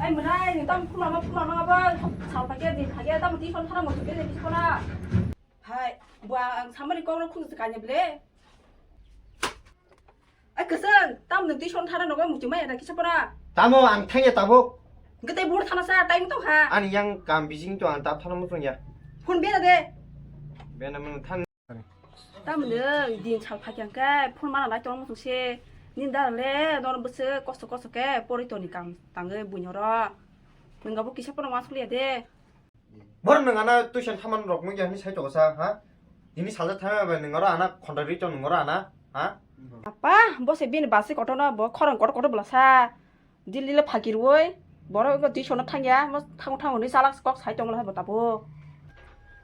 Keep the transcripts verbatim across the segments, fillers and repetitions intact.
Mwnai, ni tam phuma ma, phuma ma ba, sal phage, din phage, tam tuition thana mo, tuition ni biskona. Hai, bua ang samari kong rok khung kanya ble. Ai kwsang, tam ni tuition thana nogo muchung mai ada kisa pora. Tamo ang thangya tabuk. Gete bor thana sa, time tong kha. Ani yang kam bising to ang tap thana muchung ya. Phone bera de. Bena mun than. Tamni din sal phakya hwnkhe phone mana nai tongma muchung se. Nini dara le nor bwswk kosto kosto khe pori toni kam tangwi buino ro. Nwng abo kisa phone wansuk liya de. Bor nwng ana tuition thaman rok mungya hinwi sai toko sa, ha? Nini salsa thangma bai nwng oro ana khonda ri tong nwng oro ana, ha? Apa, bo se bini basi kotor no bo khorang kotor kotor bwla sa. Dili le phakirwi, borok wngkha tuition no thangya, mo thango thango hinwi salak kok sai tongla bo tabuk.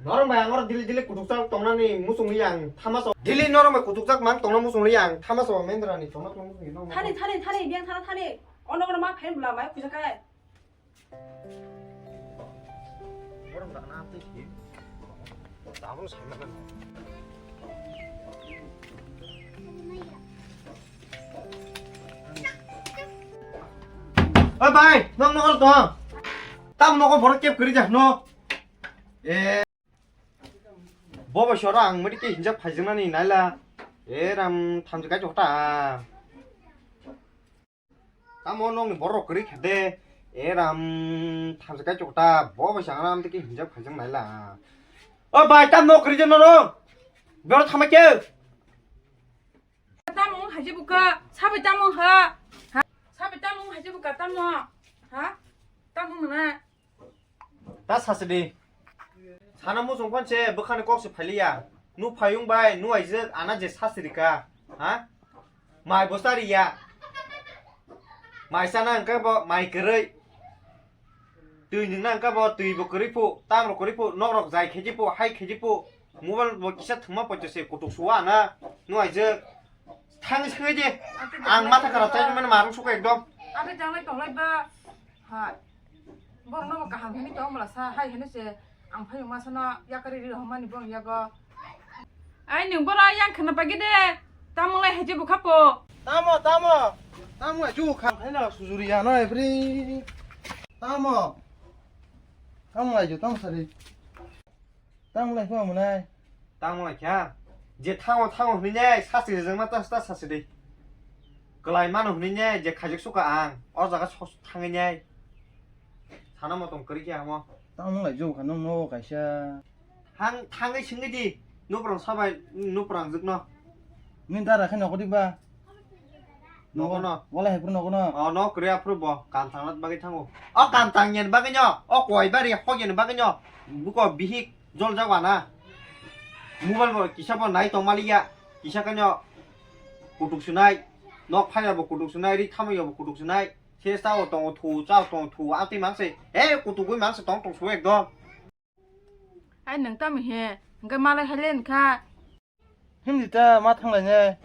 Norok bai ang oro dili dili kutukjak tongnani muchungli ang thamaso. Dili norok bai kutukjak mang tongna muchungli ang thamaso Mendrani tongna tongna muchungli nong. Thani, thani, thani, biyang thana thani. Ono ono ma phen bwla mai khuja kai. Borok rana twi si. Tabuk sai mano. Oi bai, nong nokol tong. Tam nokol borok kep kiri jah no. Eh. Bo bai sora ang mari ke hinjak phaijaknani naila. Eh ram thamjak kai jota. Tamo nongni borok kwrwi kha de. E ram thamsa kai chokta bo bai chang ram tiki hinjak phaijak naila. O bai tam nok kwrwi jeno no. Bero thama ke. Tamo haji buka sabai tamo ha. Ha? Sabai tamo haji buka tamo. Ha? Tamo mana? Ta sasidi. Sana muchung phone se bwkhani kok se phailiya. Nu phayung bai, nu aijak ana je sasidi ka. Ha? Mai bosta riya. Mai sana hwnkhe bo mai kwrwi. Twi nwngna hwnkhe bo twi bo kwrwi phu, tam rok kwrwi phu, nok rok jai kheji phu, hai kheji phu. Mobile bo kisa thwngma poito se kutuk suwa ana. Nu aijak. Thang sangwi di. Ang matha kharap chai mani marung suka ekdom. Ate janglai tonglai ba. Hai. Borok no bo kaham hini tong bwla sa, hai hini se ang phai masa no yakari ri rohmani bong yago. Ai nwng boro yang khna pagi de. Tamo lai haji bukha po. Tamo, tamo. Tamo ai ju kham khai na sujuri ya no every. Tamo. Tamo ai ju tamo sari. Tamo lai phano mwnai. Tamo lai kha. Je thango thango hwnwi nai sasi rijak ma ta ta sasi de. Kwlai mano hwnwi nai je khaijak suka ang. O jaga so thangwi nai. Sana motom kwrwi khe amo. Tamo lai jo kha nong no kaisa. Hang thangwi singwi di. Nuprang sabai nuprang jwkno. Min dara khe nokodi ba. Nogo no. Wala hepro nogo no. O no kwrwi aphuru bo kam thangna bagwi thango. O kam tangya ni bagwi no. O koi bari hokya ni bagwi no. Buko bihik jol jago ana. Mobile bo kisa bo nai tong maliya. Kisa kano kutuk sunai. Nok phaya bo kutuk sunai, ri thamaya bo kutuk sunai. Se sao tongo thu, chao tongo thu, atwi mangse. He kutugwi mangse tong tong su ekdom. Ai nwng tamo he? Hwnkhe malai hai le wngkha. Himdi ta ma thanglainai.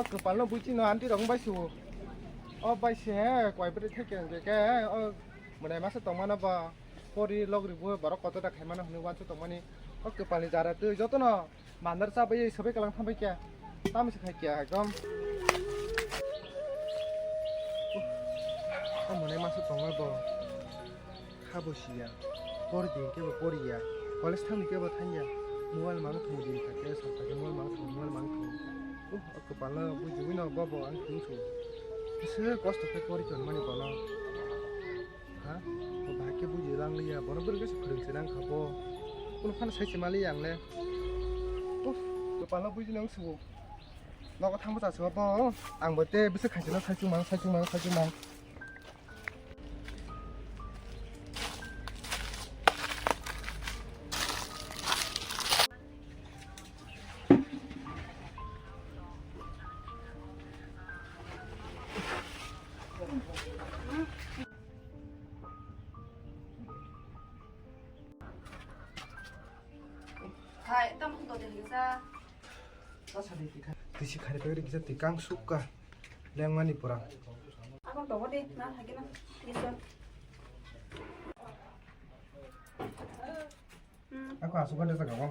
O kwpalno buichino aunty rok wngbai se o. O bai se koi bwrwi theke hwnkhe khe o mwnai masa tongmano bo pori logri bo borok kotor da khaimano hwnwi uansa tongmani. O kwpalni jara twi jotono mandar chabai swbai kwlang thambai khe. Tamo se khai khe ekdom. O mwnai masa tongma bo. Kha bo siya. Por din khe bo poriya. College thangni khe bo thangya. Mobile mang thung din thake, sal thake mobile mang thung, mobile mang thung. Uh, o kwpalno bujiwi no bobo ang thung thung. Kisa kosto khe pori tongmani bono. Ha? Bo bahai khe buji lang liya. Bono bwrwi khe se phwrwng se nang kha bo. Kuno phano sai se mali yang le. Uh, kwpalno buji nang subo. Nogo thang bwsa se bo. Ang bo te bwswk khaisano sai chumang, sai chumang, sai chumang. Tisi khari pegri kisa tikang sukka lengmani pura. Ako togo de, na thagi na. Iso. Ako asuk ganda sa gabo.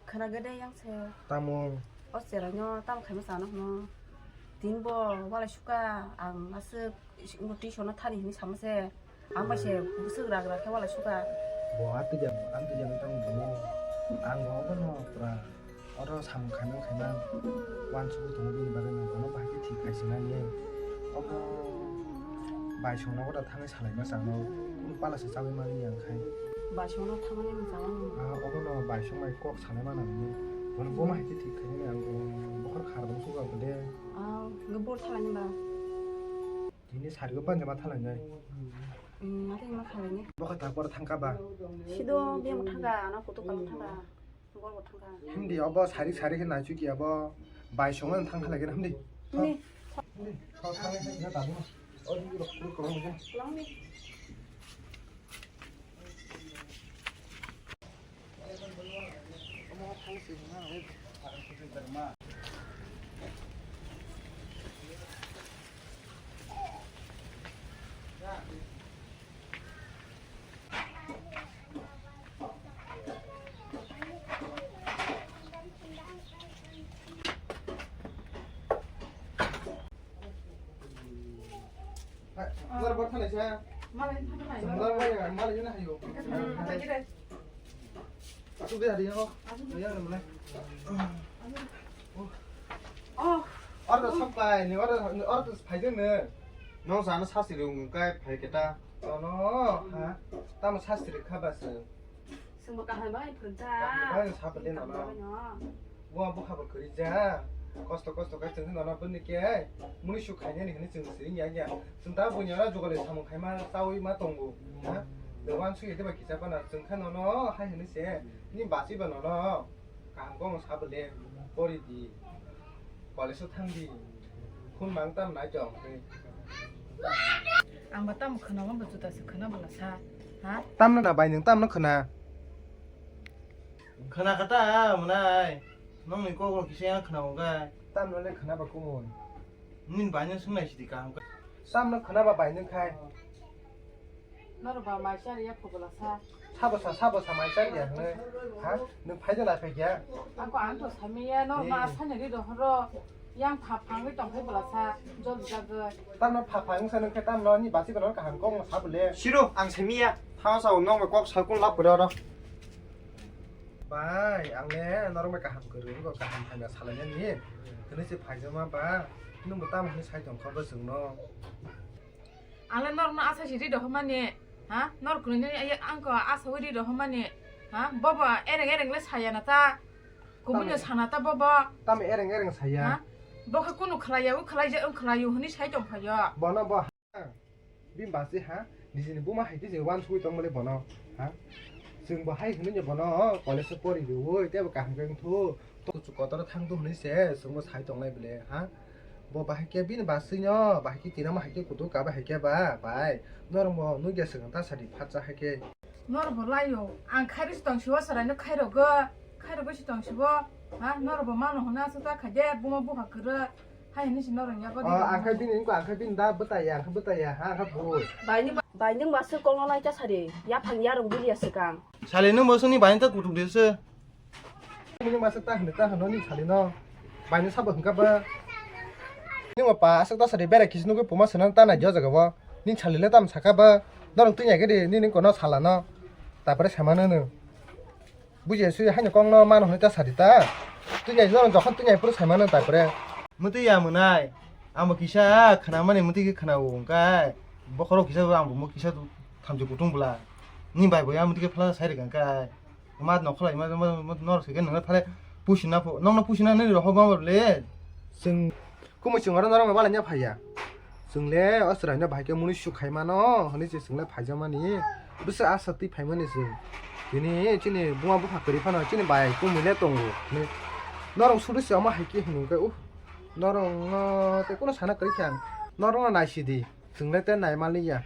Khwna gede yang se. Tamo. O cheraino tamo khaima chana hwno. Tin bo walai suka ang aswk tuition no thani hini sama se. Ang bai se bwswk ragra khe walai suka. Bo atijak, atijak tamo bo. Ang bo bono pura oro samung khaimang khaimang wansugwi tongo bini bagwi no bono bahai khe thik khai sinani. Obo bai songno oro thangwi salaima chano. Kunu pala se chawi mani yang khai. Bai songno thangmani mwchang. Ah, obo no bai song bai kok salai mana ni. Bono bo ma hai khe thik khai ni ang bokhor khar bang suga bole. Ah, nge bor thala ni ba. Tini sari go panja ma thala ni. Hmm, ate ma thala ni. Bokha ta por thangka ba. Sido bia mo thangka, ana kutu kal thangka. Bor bo thangka. Hindi obo sari sari khe naichu ki abo bai song thang khala gena hindi. Hindi. Hindi. Thang khala gena tabu. O hindi rok kuru kuru. Lang ni. Hai, ngar bor thalai sa. Malai thalai. Ngar bor ya, malai na hayo. Hmm, thank you, dai. Asuk de hari ho. Asuk de. Ya, malai. Oh. Order sampai ni, order, order phai de ne. Nong sana sasi rung kai phai kita. Tono, ha? Tamo sasi ri kha bas. Sungbo kaham bai phuncha. Bai sabale no. Kaham bai no. Bo bokha bo kwrwi ja. Kosto kosto khe chwng nono bwni khe muni su khainani hwnwi chwng siri ya ya. Chwng ta buini oro jogole samung khaima chawi ma tongo. Ha? Dogan su yede ba kisa pana chwng kha nono hai hwnwi se ni basi ba nono. Kaham kok no sabale pori di. College o thang di. Khun mang tam nai tong. Ang ba tam khna ba juda se khna bwla sa. Ha? Tamno da bai nwng tamno khna. Khna kata mwnai. Nongni kok rok kisa yang khna hwnkhai. Tamno le khna ba kumui. Nini bai nwng swngnai sidi kaham kha. Tamno khna ba bai nwng khai. Noro ba mai chari ya phobla sa. Sabo sa, sabo sa mai chari ya hwnwi. Ha? Nwng phai da lai phai kya? Ako ang to sami ya, noro ma sani ri do horo. Yang pha phangwi tong phai bwla sa, jol jagwi. Tamno pha phang sa nwng khe tamno ni basi kono kaham kok no sa bole. Siro, ang sami ya. Tha sa nong kok sa kun lap kore oro. Bai, ang le norok bai kaham kwrwi wngkha, kaham hamya salainani. Hwnwi se phaijama ba, nwng bo tamo hwnwi sai tong kha bo chwngno. Ang le norokno asa si ri rohormani, ha? Norok kwrwini ang khe asa ui ri rohormani, ha? Bobo ereng ereng le saya na ta, kubui no sana ta bobo. Tamo ereng ereng saya? Ha? Bo khe kunu khlai ya, ui khlai ja, ung khlai ya hwnwi sai tong phaio. Bono bo. Bini basi ha, nijini buma hai tei je wansugwi tongmani bono, ha? Chwng bo hai hwnwi je bono college o pori rwui tei bo kaham khe wngthu. Kuchuk kotor thang tu hwnwi se chwngno sai tongnai bwle, ha? Bo bahai khe bini basi no, bahai khe tinama hai khe kutuk ka bahai khe ba, bai. Norok bo nugya swkang ta sadi phatsa hai khe. Norok bo laio, ang khairi tong sibo chwraino khairogwi, khairogwi si tong sibo, ha? Norok bo mano hwnwi aswk ta khaide, buma bupha kwrwi. Hai hwnwi se norok yago. Oh, ang khe bini wngkha, ang khe bini da bwtaiya, ang khe bwtaiya, ha, ang khe bui. Bai nwng, bai nwng ba swk kok no nai ta sari, yaphang yarwng bulia swkang. Sali nwng bo swngni bai nwng ta kutuk de se. Nwng ma swk ta hwnwi ta hwno ni sali no. Bai nwng sabo hwnkha ba. Nwng ba pa aswk ta sari bera kisi nugwi puma swnam ta nai jo jaga bo. Ni sali le tam saka ba. Norok twi nai khe di, nini kono sala no. Tapore sama no nwng. Buji sui haino kok no mano hwnwi ta sadi ta. Twi nai norok jokhon twi nai phuru sai mano tai pore. Mwtwi ya mwnai. Amo kisa khna mani mwtwi khe khna o wngkai. Bokhorok kisa ang bo kisa thamchi kutung bwla. Ni bai bo ya mwtwi khe phala sai rwkha kai. Ma nokho lai ma norok se khe nang phale pusi na pho. Nokno pusi na nini rohor ma le. Chwng Kumui chwng oro norok bai balanya phaiya. Chwng le o chwraino bahai khe muni su khai mano hwnwi se chwng le phaijakmani. Bwswk asa twi phaimani chwng. Tini chini buma bupha kwrwi phano chini bai kumui le tongo hwnwi. Norok suri se omo hai khe hwnwi khe uh. Norok no tei kuno sana kwrwi khe ang. Norok no naisidi. Chwng le tei nai manliya.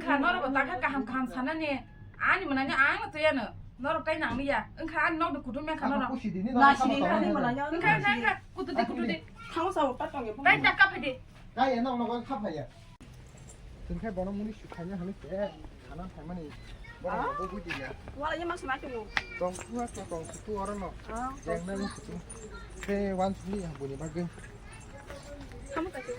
Kha norok bo takha kaham kaham sanani. Ani mwnani ang no tuyano. Norok tai nang liya. Wngkha ani nok do kutum ya kha norok. Kusi dini. Na sini kha ni mwnani. Wngkha wngkha wngkha. Kutu de kutu de. Thang sa ta tong ya. Tai ta ka phai de. Kai ya nok nok kha phai ya. Tungkhe bono muni su khaina hanu se. Khana phaimani. Bono bo budi ya. Wala ye mas ma tu. Tong tu tu tong tu oro no. Jeng na ni kutu. Te wan sini ya buni bagwi. Kamu ka tu.